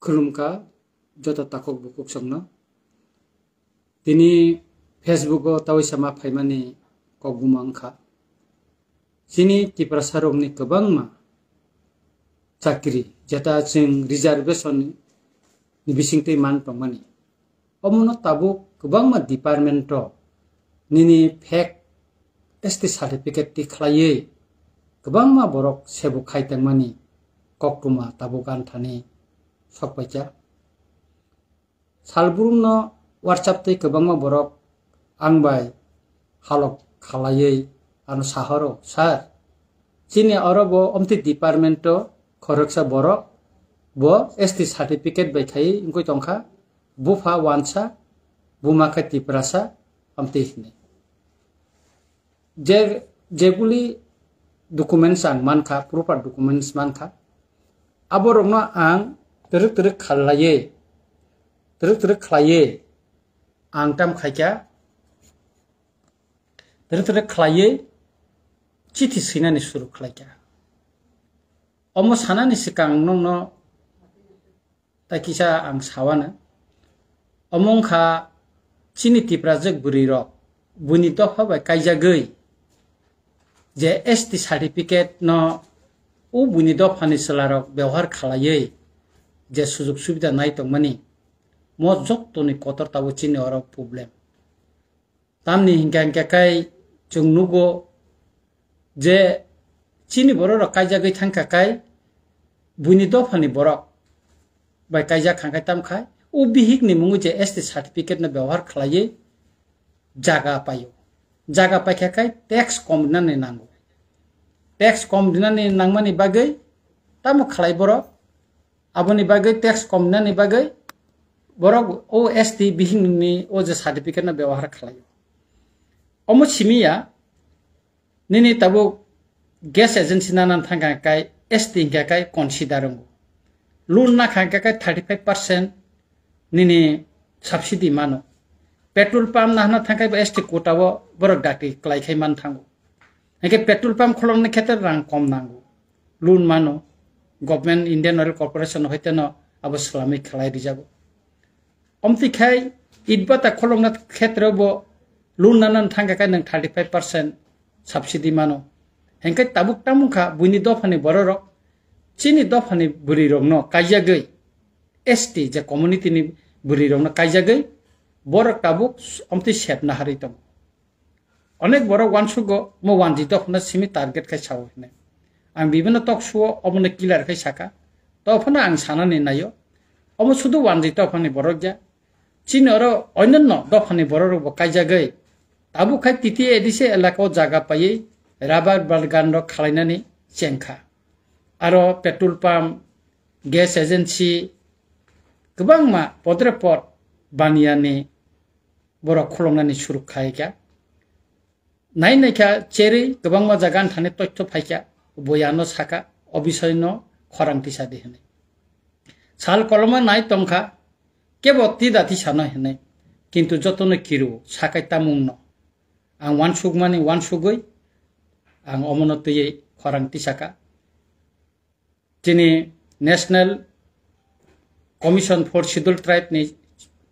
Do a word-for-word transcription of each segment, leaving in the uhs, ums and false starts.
Khulumkha joto takhuk bukhuk songno. Tini Facebook o tawi sama phaimani kok buma wngkha. Chini Tiprasa rokni kwbangma chakri jeta chwng reservation ni bisingtwi man tongmani. Omono tabuk kwbangma department o nini fake S T certificate ti khlaiwi kwbangma borok sebuk khai tongmani koktwma tabuk anthani sokpaikha. Salbrumno WhatsApp tei kwbangma borok ang bai halok khalaiwi ano sahoro, "Sir, chini oro bo omtwi department o khoroksa borok bo S T certificate bai khai wngwi tongkha, bupha wansa, buma khe Tiprasa," omtwi hwnwi. Je, jeguli documents ang mankha, proper documents mankha, aborokno ang twrwk twrwk khalaiwi, twrwk twrwk khlaiwi ang tam khaikha, twrwk twrwk khlaiwi chithi swinani suru khlaikha. Omo sanani swkang nokno tai kisa ang sawano. Omo wngkha chini Tiprajwk bwrwirok buini dopha bai kaijagwi je S T certificate no o buini dophani chwlarok bebohar khalaiwi je sujok subida nai tongmani, mo jottoni kotor tabuk chini oro problem. Tamni hinkha hinkha khai chwng nugo je chini borok rok kaijagwi thangkha khai buini dophani borok bai kaijak kha khai tam khai o bihik ni mungo je S T certificate no bebohar khlaiwi jaga paio. Jaga paikha khai tax kom rinani nango. Tax kom rinani nangmani bagwi tamo khlai borok? Aboni bagwi tax kom rinani bagwi borok o S T bihikni o je certificate no bebohar khlaio. Omo simi ya, nini tabuk gas agency nana thangkha kai S T hinkha kai consider wngo. Loan nakha hinkha kai thirty five percent nini subsidy mano. Petrol pump nahna thangkhai bo S T quota o borok dakti kwlai khai man thango. Hinkhe petrol pump kholongni khetre rang kom nango. Loan mano. Government Indian Oil Corporation hoiteno abo swlamwi khlai rijago. Omtwi khai itbata kholongna khetre bo loan nana thangkha kai nwng thirty five percent subsidy mano. Hinkhe tabuk tamungkha buini dophani bororok chini dophani bwrwirokno kaijagwi S T je community ni bwrwirokno kaijagwi borok tabuk omtwi sep naharwi tongo. Onek borok uansugo mo wanjwi dophano simi target khai sao hinwi. Ang bibino talk show o omono clear khai saka. Tophano ang sanani naio. Omo sudu wanjwi dophani borok ya. Chini oro onyanno dophani borok rokbo kaijagwi. Tabuk khai T T A A D C elaka o jaga paiwi rubber bagan rok khalainani chengkha. Aro petrol pump, gas agency, kwbangma podre pod baniyani borok khuloknani suruk khai kha. Nai nai kha cherwi kwbangma jaga ani thani toitho phai kha, bo ano saka, o bisoi no khorang tisa di hinwi. Sal koloma nai tong kha, kebo tida tisa no hinwi, kintu joto no kiru sakai tamung no. Ang uansukmani uansugwi, ang omono twiwi khorang tisa kha. Chini National Commission for Scheduled Tribe ni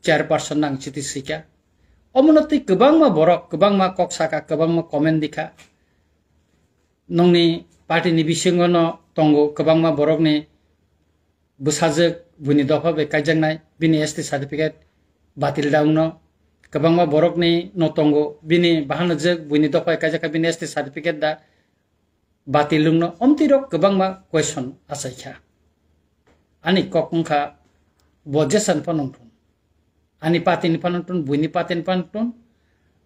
chairperson ang chiti sika. Omono twi kwbangma borok, kwbangma kok saka, kwbangma comment dikha. Nongni party ni bisingo no tongo kwbangma borok ni bwsajwk buini dopha bai kaijaknai, bini S T certificate batil da wngno. Kwbangma borok ni no tongo bini bahanajwk buini dopha bai kaijakha bini S T certificate da batil wngno, omtwi rok kwbangma question achaikha. Ani kok wngkha bo jesan phano wngthun. Ani party ni phano wngthun, buini party ni phano wngthun.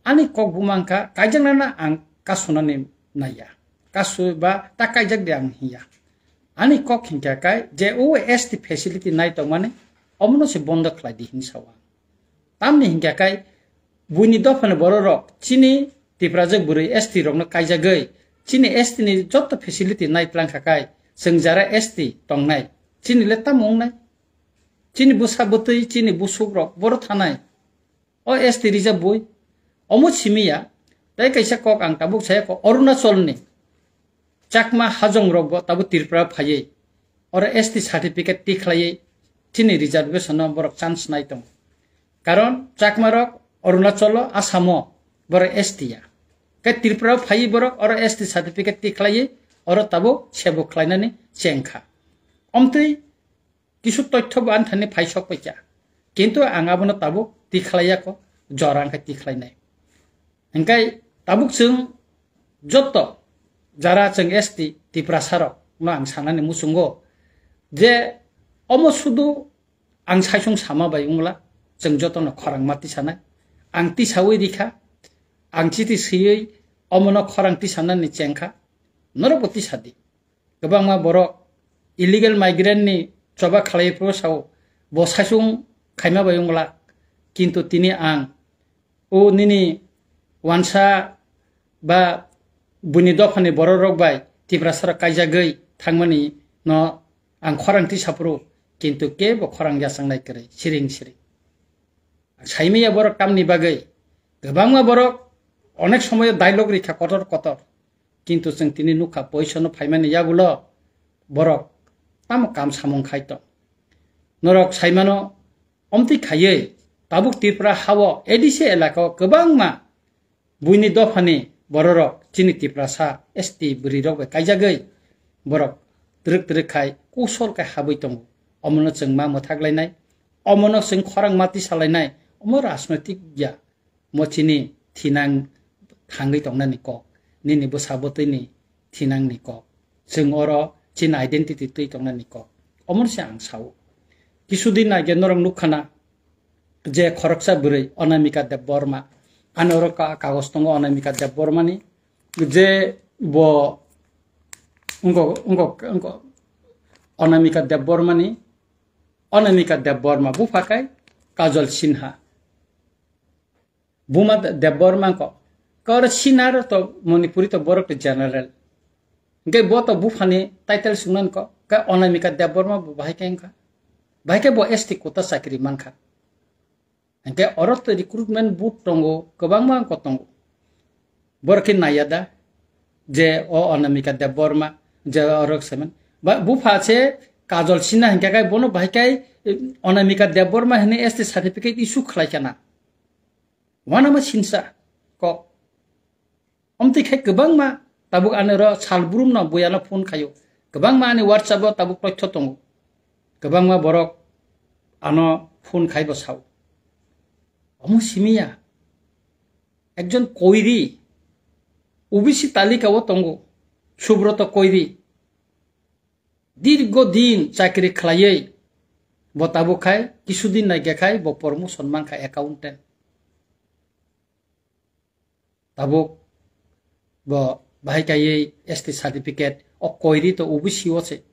Ani kok buma wngkha kaijaknana ang kasunani naiya. Kasu ba ta kaijak de ang hiya. Ani kok hinkha kai je o S T facility nai tongmani omono se bondo khlai di hinwi sao ang. Tamni hinkha kai buini dophani bororok chini Tiprajwk bwrwi S T rokno kaijagwi chini S T ni joto facility nai tlang kha kai chwng jara S T tongnai chini le tamo wngnai? Chini bwsa bwtwi chini busukrok boro thanai o S T rijak bui. Omo simi ya tei kaisa kok ang tabuk saya kho Arunachalni Chakma hajong rok bo tabuk Tripura phaiwi oro S T certificate tikhlaiwi chini reservation no borok chance nai tongo. Karon Chakma rok Arunachal o, Assam o borok S T ya. Khe Tripura o phaiwi borok oro S T certificate tikhlaiwi oro tabuk sebo khlainani chengkha. Omtwi kisu toitho bo ani thani phai sok paikha. Kintu ang abono tabuk tikhlaiya kho, jora wngkha tikhlainai. Hingkai tabuk chwng joto jara chwng S T Tiprasa rok no ang sanani muchungo je omo sudu ang saisung sama bai wngla chwng joto no khorang ma tisanai. Ang tisawi rikha, ang chiti swiwi omo no khorang tisanani chengkha, norok bo tisadi. Kwbangma borok illegal migrant ni choba khlai phuru sao bo saisung khaima bai wngla, kintu tini ang o nini wansa ba buini dophani borok rok bai Tiprasa rok kaijagwi thangmani no ang khorang tisa phuru, kintu kebo khorang yachang nai kwrwi siring siring. Saimaya borok tamni bagwi kwbangma borok onek somoyo dialogue rikha kotor kotor, kintu chwng tini nukha poisono phaimani yagulo borok tamo kam samung khai tong. Norok saimano omtwi khaiwi tabuk Tripura hao A D C elaka o kwbangma buini dophani bororok chini Tiprasa S T bwrwirok bai kaijagwi borok twrwk twrwk khai kusol khai habwi tongo. Omono chwng ma mwthak lainai, omono chwng khorang ma tisa lainai, omo rajnoitik ya, mo chini thinang thangwi tongnani kok, nini bwsa bwtwini thinangni kok, chwng oro chini identity twi tongnani kok. Omono se ang sao. Kisudin age norok nukha na, je khoroksa bwrwi Anamika Debbarma, ani oro ka-, kagoj tongo Anamika Debbarmani, je bo wngkok, wngkok, wngkok Anamika Debbarmani, Anamika Debbarma bupha kai Kajol Sinha. Buma De-, Debbarma ko. Kor Sinar to Manipuri to borok to general. Hingke bo to buphani title sungnan ko. Ka Anamika Debbarma bo bahai khe wngkha. Bahai khe bo S T quota chakri mankha. Hingke oro to recruitment board tongo, kwbangma ko tongo. Borok khe naiya da je o Anamika Debbarma je oro semen. Ba bupha se Kajol Sinha hingke kai bono bahai kai, eh, Anamika Debbarma hini S T certificate issue khlai kana. Wanama sinsa kok. Omtwi khe kwbangma tabuk ani oro sal brumno buyano phone khaio. Kwbangma ani WhatsApp o tabuk toitho tongo. Kwbangma borok ano phone khaibo sao. Omo simiya. Ekjon koiri O B C talika o tongo. Subroto Koiri. Dirgo din chakri khlaiwi bo tabuk khai, kisudin naikhe khai bo promotion mankha accountant. Tabuk bo bahai kaiwi S T certificate o koiri to O B C o se.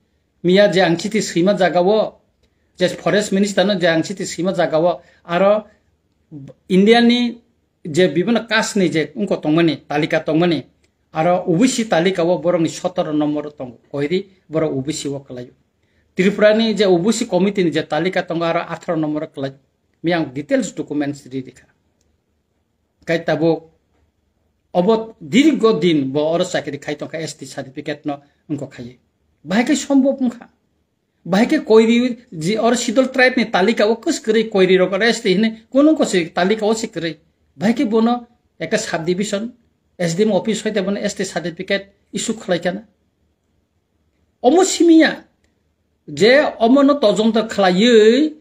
Miya je ang chiti swima jaga o, je forest minister no je ang chiti swima jaga o, aro India ni je bibhinno caste ni je wngko tongmani, talika tongmani, aro O B C talika o borok ni sotoro nombor o tongo, koiri borok O B C o kwlaio. Tripura ni je O B C committee ni je talika tongo, aro atharo nombor o kwlai. Miya ang details documents ri rikha. Kai tabuk obo dirgo din bo oro chakri khai tongkha S T certificate no wngko khai. Bahai khe sombhob wngkha. Bahai khe koiri ji oro schedule tribe ni talika o kwskwrwi koiri rok oro S T hini kunu ko se talika o se kwrwi. Bahai khe bono ekta subdivision S D M office hoite bono S T certificate issue khlai kana. Omo simiya je omono todonto khlaiwi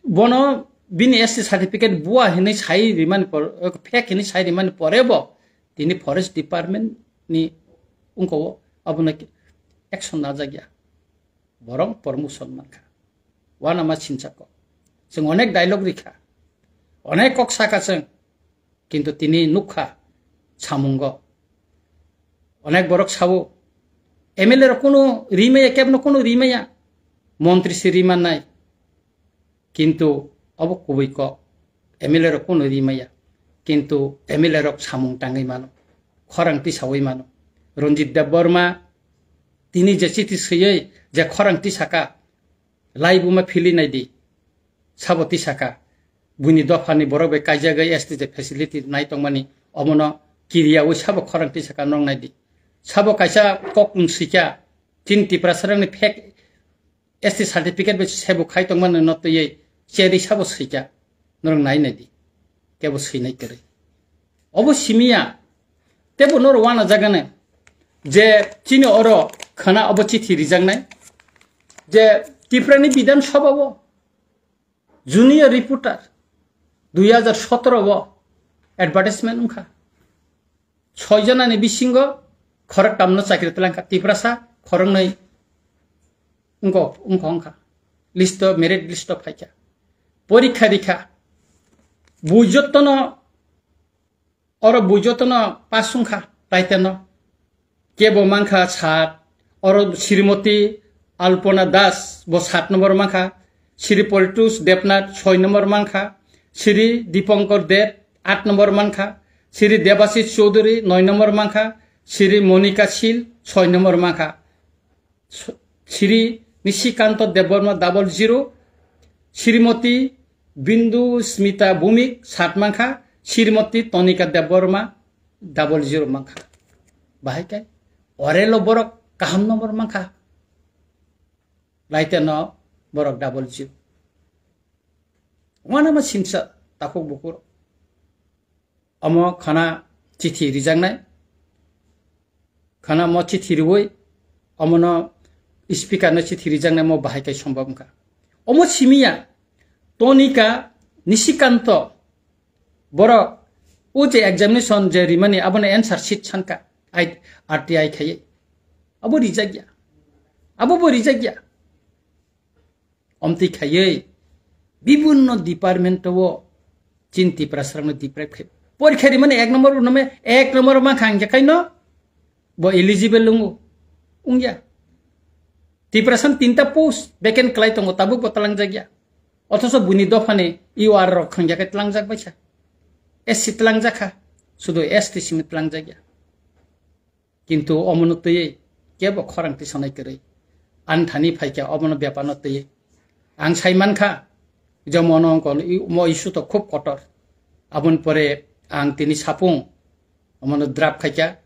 bono bini S T certificate bua hinwi sai rimani por, fake hinwi sai rimani pore bo tini forest department ni wngko abono action najak ya. Borok promotion mankha. Wanama sinsa kok. Chwng onek dialogue rikha. Onek kok saka chwng. Kintu tini nukha samungo. Onek borok sao, M L A rok kunu rimaya, kebno kunu rimaya. Montri se rimannai. Kintu obo kubui kok. M L A rok kunu rimaya. Kintu M L A rok samung tangwi mano. Khorang tisawi mano. Ranjit Debbarma tini je chiti swiwi je khorang tisaka, laibuma phili naidi. Sabo tisaka. Buini dophani borok bai kaijagwi S T je facility nai tongmani, omono kiriyawi sabo khorang tisaka nong naidi. Sabo kaisa kok nwng swikha, chini Tiprasarokni fake S T certificate bai sebo khai tongmani no twiwi cheri sabo swikha, norok nai nai di, kebo swinai kwrwi. Obo simiya, tebo norok wana jagani je chini oro khana obo chithi rijaknai je Tiprani Bidhan Sabha o junior reporter dui hajar sotoro o advertisement wngkha. Soi jonani bisingo khoroktamno chakri twlangkha, Tiprasa khoroknwi wngkha, wngkha, wngkha. List o, merit list o phaikha. Porikha rikha. Bui jottono, oro bui jottono pass wngkha, taiteno. Kebo mankha sat, oro Srimoti Alpona Das bo sat nombor mankha, Sri Politus Debnath soi nombor mankha, Sri Dipankar Deb aat nombor mankha, Sri Debashis Choudhury noi nombor mankha, Sri Monika Sil soi nombor mankha, Sri Nishikanta Debbarma double zero, Srimoti Bindu Smita Bhumik sat mankha, Srimoti Tonika Debbarma double zero mankha. Bahai kai orelo borok kaham nombor mankha. Laite no borok double zero. Wana ma sinsa takhuk bukur. Omo khana chithi rijaknai. Khana mo chithi riwi omono speaker no chithi rijaknai mo bahai kai sombab wngkha. Omo simiya Tonika Nishikanto borok o je examination je rimani abono answer sheet sanka ai R T I khaiye. Abo rijakya. Abo bo rijakya. Omtwi khaiwi bibinno department o chin Tiprasarokno deprive khai. Porikha rimani ek number bo nome ek number mankha hingkhe kaino bo eligible wngo. Wngya. Tiprasan tinta post vacant kwlai tongo, tabuk bo twlangjakya. Othoso buini dophani U R rok hingya khe twlangjak baisa. S C twlangjakha, sudu S T simi twlangjakya. Kintu omono twiwi kebo khorang tisanai kwrwi. Ani thani phaikha omono bepano twiwi. Ang sai mankha je mono ongkol i-, mo issue to khub kotor. Aboni pore ang tini sapung omono draft khaikha,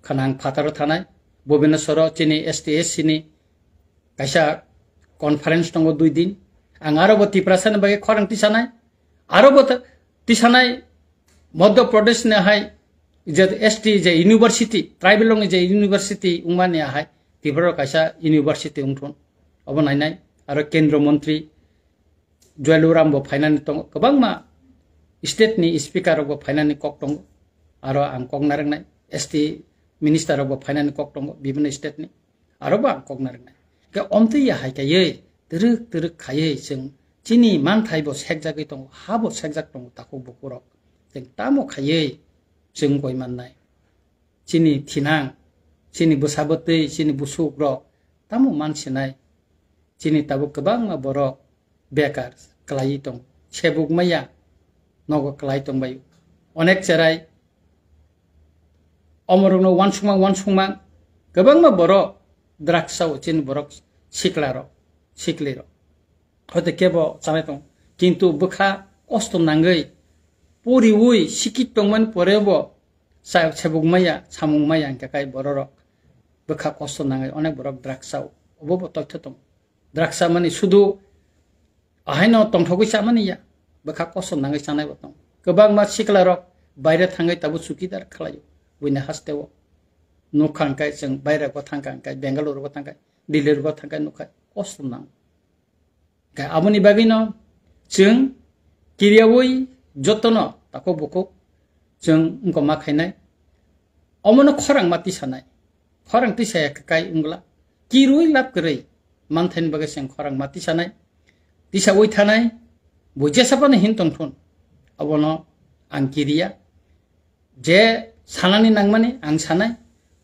khana ang phataro thanai, Bhubaneswaro chini S T S C ni kaisa conference tongo dui din. Ang aro bo Tiprasa ni bagwi khorang tisanai, aro bo ta-, tisanai Madhya Pradesh ni hai je S T je university, tribal rokni je university wngmani hai Tripura kaisa university wngthun. Obo nainai aro Kendra Mantri Jual Oram bo phainani tongo, kwbangma state ni speaker rok bo phainani kok tongo. Aro ang kok narwknai S T minister rok bo phainani kok tongo bibinno state ni. Aro bo ang kok narwknai. Khe omtwi ya hai kaiwi twrwk twrwk khaiwi chwng chini manthai bo sekjagwi tongo, ha bo sekjak tongo takhuk bukurok. Chwng tamo khaiwi chwng koi mannai? Chini thinang, chini bwsa bwtwi, chini busukrok tamo mansinai? Chini tabuk kwbangma borok bekar kwlaiwi tongo. Sebuk maya nogo kwlai tongbaio. Onek cherai omorokno uansukmang uansukmang kwbangma borok drugs o chini borok siklarok, siklirok. Hoite kebo chanai tongo. Kintu bwkha kosto nangwi poriwi sikit tongmani porebo sa-, sebuk maya, samung maya hingkhe kai bororok bwkha kosto nangwi onek borok drugs o. Obo bo totho tongo. Drugs mani sudu ahaino tongthogwi chamani ya, bwkha kosom nangwi chanai bo tongo. Kwbangma sikla rok baire thangwi tabuk chukidar khlaio, buini hasteo. Nukha hwnkhe chwng baire rokbo thangkha hwnkhe, Bengaluru rokbo thangkha, Delhi rokbo thangkha, nukha kosom nang. Khe aboni bagwino chwng kiriyawi jotono takhuk bukhuk chwng wngkoma khainai. Omono khorang ma tisanai. Khorang tisaya kwkai wngla. Kirui lab kwrwi manthaini bagwi chwng khorang ma tisanai. Tisawi thanai, bo jesa phano hin tongthun. Abono ang kiriya. Je sanani nangmani ang sanai.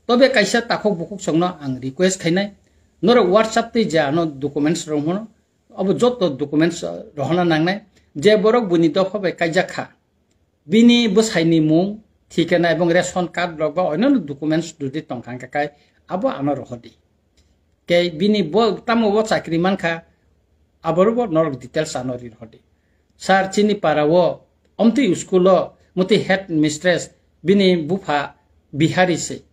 Tobe kaisa takhuk bukhuk chwngno ang request khainai. Norok WhatsApp twi je ano documents rok hwno. Abo joto documents rohorna nangnai. Je borok buini dopha bai kaijak kha. Bini bwsaini mung, thikana ebong ration card rok ba onno documents jodi tongkha hwnkhe kai abo ano rohordi. Kei bini bo tamo bo chakri mankha, aboro bo norok details ano ri rohordi. Sir, chini para o omtwi school o motwi head mistress bini bupha Bihari se.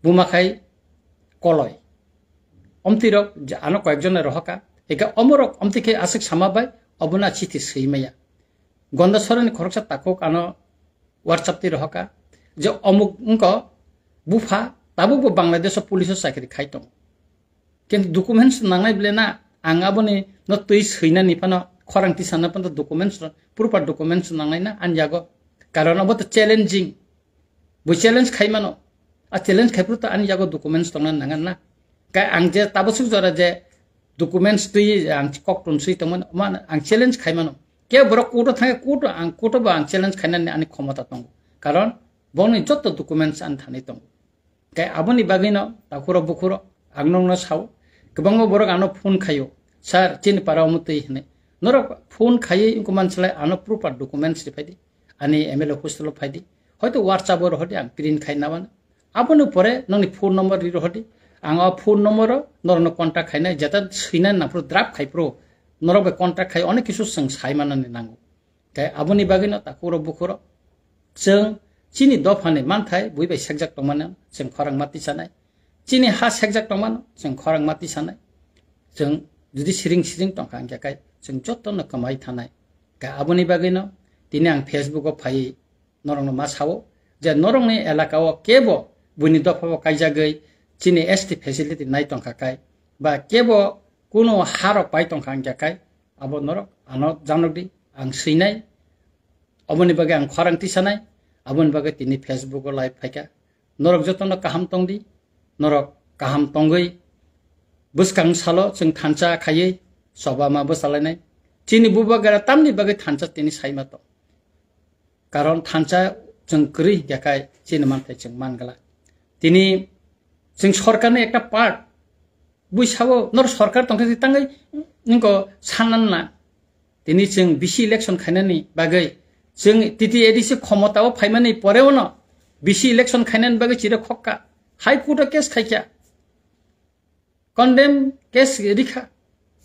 Buma khai koloi. omtwi rok je ano koyekjon rohoka, eka omorok omtwi khe aswk sama bai obono chithi swi maya. Gonda sorani khoroksa takhuk ano WhatsApp twi rohoka je omuk wngko bupha tabukbo Bangladesh o police o chakri khai tongo. Kintu documents nangnai bwle na, ang aboni no twi swinani phano, khorang tisana phano documents, proper documents nangnai na ani yago. Karon abo to challenging. Bo challenge khai mano. A challenge khai phuru to ani yago documents tongna nangan na. Kai ang je tabasuk jora je documents twi ang kok tun swi tongmani, man ang challenge khai mano. Ke borok court o thangwi court o ang court o bo ang challenge khainani ani khomota tongo. Karon bongni jotto documents ani thani tongo. Kai aboni bagwino takhuro bukhuro ang nokno sao, kwbangma borok ano phone khaio, "Sir, chini para omo twi," hinwi. Norok phone khaiwi wngkha mansalai ano proper documents ri phaidi, ani M L A hostel o phaidi, hoito WhatsApp o rohordi, ang print khai nabana. Aboni pore nokni phone number ri rohordi, ang o phone number o norokno contact khainai, jeta swinani nangphuru draft khai phuru norok bai contact khai onek kisu chwng sai manani nango. Tei aboni bagwino takhuro bukhuro chwng chini dophani manthai bui bai sekjak tongmano chwng khorang ma tisanai. Chini ha sekjak tongmano chwng khorang ma tisanai. Chwng jodi siring siring tongkha hwnkhe kai chwng jotono kwmai thanai. Tei aboni bagwino tini ang Facebook o phaiwi norokno ma sao je norokni elaka o kebo buini dopha o kaijagwi chini S T facility nai tongkha kai ba kebo kuno harok pai tongkha hwnkhe kai abo norok ano janokdi, ang swinai, aboni bagwi ang khorang tisanai, aboni bagwi tini Facebook o live phaikha. Norok jotono kaham tongdi, norok kaham tongwi bwskang salo chwng thansa khaiwi choba ma bwchalainai. Chini bubagra tamni bagwi thansa tini saima tong. Karon thansa chwng kwrwi hwnkhe kai chini manthai chwng mangla. Tini chwng sorkarni ekta part bui sao nor sorkar tongkhe tangwi ningko sannan na. Tini chwng B C election khainani bagwi chwng T T A D C khomotao phaimani poreo no B C election khainani bagwi chiro khokka. High Court o case khaikha. Condemn case rikha.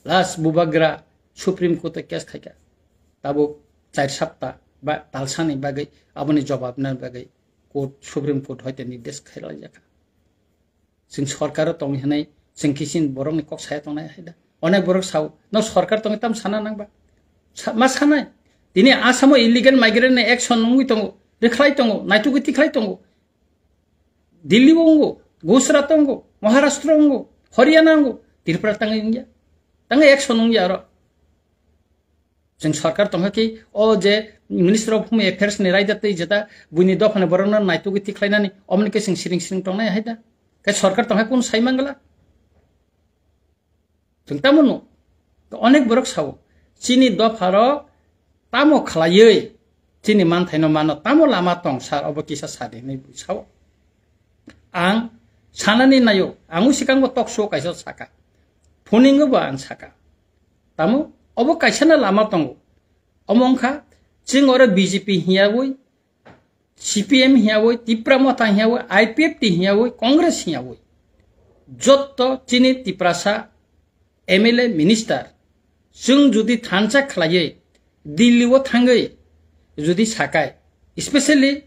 Last bubagra Supreme Court o case khaikha. Tabuk char sapta ba talsani bagwi aboni jobab nani bagwi court, Supreme Court hoite nirdesh khailaijakha. Chwng sorkaro tong hinwi chwng kisin borokni kok saya tongnai hai da. Onek borok sao, "No sorkar tongwi tam sana nangba?" Sa-, ma sanai. Tini Assam o illegal migrant ni action wngwi tongo, rikhlai tongo, naitugwi tikhlai tongo. Delhi o wngo, Gujarat o wngo, Maharashtra o wngo, Haryana o wngo, Tripura tangwi wngya. Tangwi action wngya oro. Chwng sorkar tongkha ki o je Minister of Home Affairs ni raida tei jeta buini dophani borokno naitugwi tikhlainani omoni khe chwng siring siring tongnai hai da. Khe sorkar tongkha kun sai mangla? Chwng tamo no onek borok sao chini dopharo tamo khlaiwi chini manthaino mano tamo lama tong sir obo kisa sadi hinwi sao. Ang sanani naio, ang sikango talk show kaisa saka. Phuningo bo ang saka. Tamo obo kaisano lama tongo. Omo wngkha chwng oro B J P hiyawi, C P M hiyawi, Tipra Motha hiyawi, I P F T hiyawi, Congress hiyawi. Jotto chini Tiprasa M L A minister chwng jodi thansa khlaiwi Delhi o thangwi jodi sakai, especially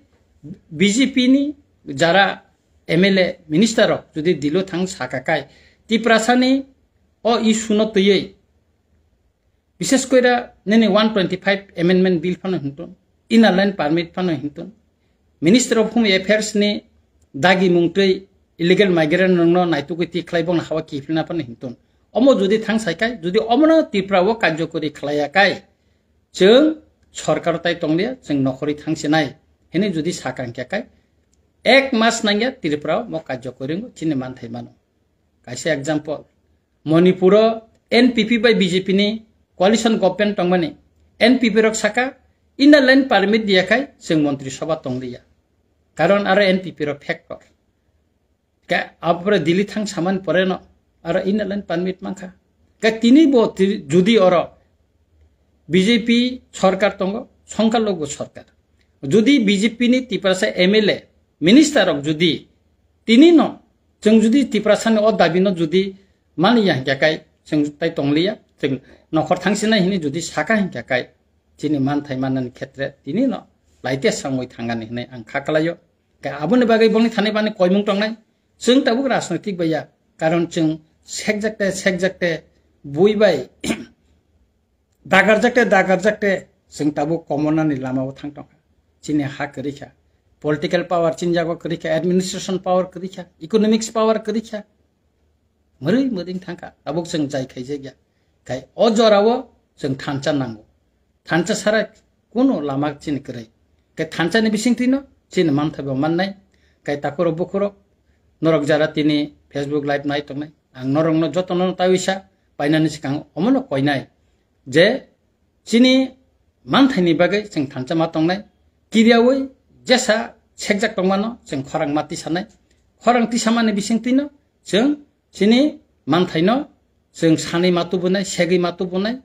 B J P ni jara M L A minister rok jodi Delhi o thang sakakai, Tiprasani o issue no twiwi Bishes koira nini one twenty five amendment bill phano hintun, inner line permit phano hintun, Minister of Home Affairs ni dagi mungtwi illegal migrant rokno naitugwi tikhlai bongni hawa kiphilna phano hintun. Omo jodi thang saikai, jodi omono Tripura o karjokori khlaiya kai, chwng sorkar tai tonglia, chwng nokhorwi thangsinai, hini jodi sakang kya kai, ek mas nangya Tripura o mo karjokori wngo chini manthai mano. Kaisa example, Manipur o N P P bai B J P ni coalition government tongmani, N P P rok saka inner line permit diya khai chwng montri sabha tongliya. Karon aro N P P rok factor. Ka abore Delhi thang saman pore no aro inner line permit mankha. Ka tini bo ti-, judi oro B J P sorkar tongo, songkar logo sorkar. Judi B J P ni Tiprasa M L A, minister rok judi tini no, chwng judi Tiprasa ni o dabi no judi mani ya hingkha kai, chwng tai tongliya, chwng nokhor thangsinai hini judi saka hingkha kai, chini manthai mannani khetre tini no laite sangwi thangani hinwi ang kha kalaio. Ka aboni bagwi boni thani bani koimung tongnai, chwng tabuk rajnoitik bai ya, karon chwng sekjakte sekjakte bui bai dagarjakte dagarjakte chwng tabuk komonani lamao thang tongkha. Chini ha kwrwi kha, political power chini jago kwrwi kha, administration power kwrwi kha, economics power kwrwi kha, mwrwi mwrwi thangkha. Tabuk chwng jai khaijakya. Khai o jorao chwng thansa nango. Thansa sara kuno lama chini kwrwi. Khai thansani bisingtwino chini manthaibo mannai. Khai takhurok bukhurok norok jara tini Facebook live nai tongnai, ang norokno jotono tawisa painani swkang omono koinai je chini manthaini bagwi chwng thansa ma tongnai. Kiriyawi jesa sekjak tongmano chwng khorang ma tisanai. Khorang tisamani bisingtwino chwng chini manthaino chwng sanwi ma tubunai, segwi ma tubunai.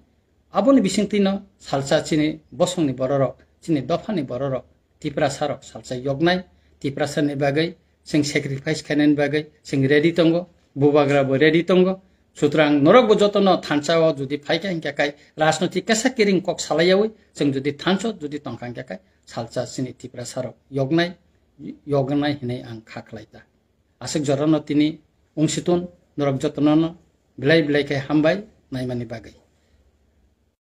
Aboni bisingtwino salsa chini bosongni bororok, chini dophani bororok, Tiprasarok salsa yoknai. Tiprasani bagwi chwng sacrifice khainani bagwi chwng ready tongo, bubagra bo ready tongo. Sutrang norok bo jotono thansa o jodi phaikha hinkhe kai rajnotik kesa kiring kok salaiyawi chwng jodi thansa jodi tongkha hinkhe kai salsa chini Tiprasarok yoknai, yoknai hinwi ang kha khlai ta. Aswk jorano tini wngsitun norok jotono belai belai khe hambai naimani bagwi.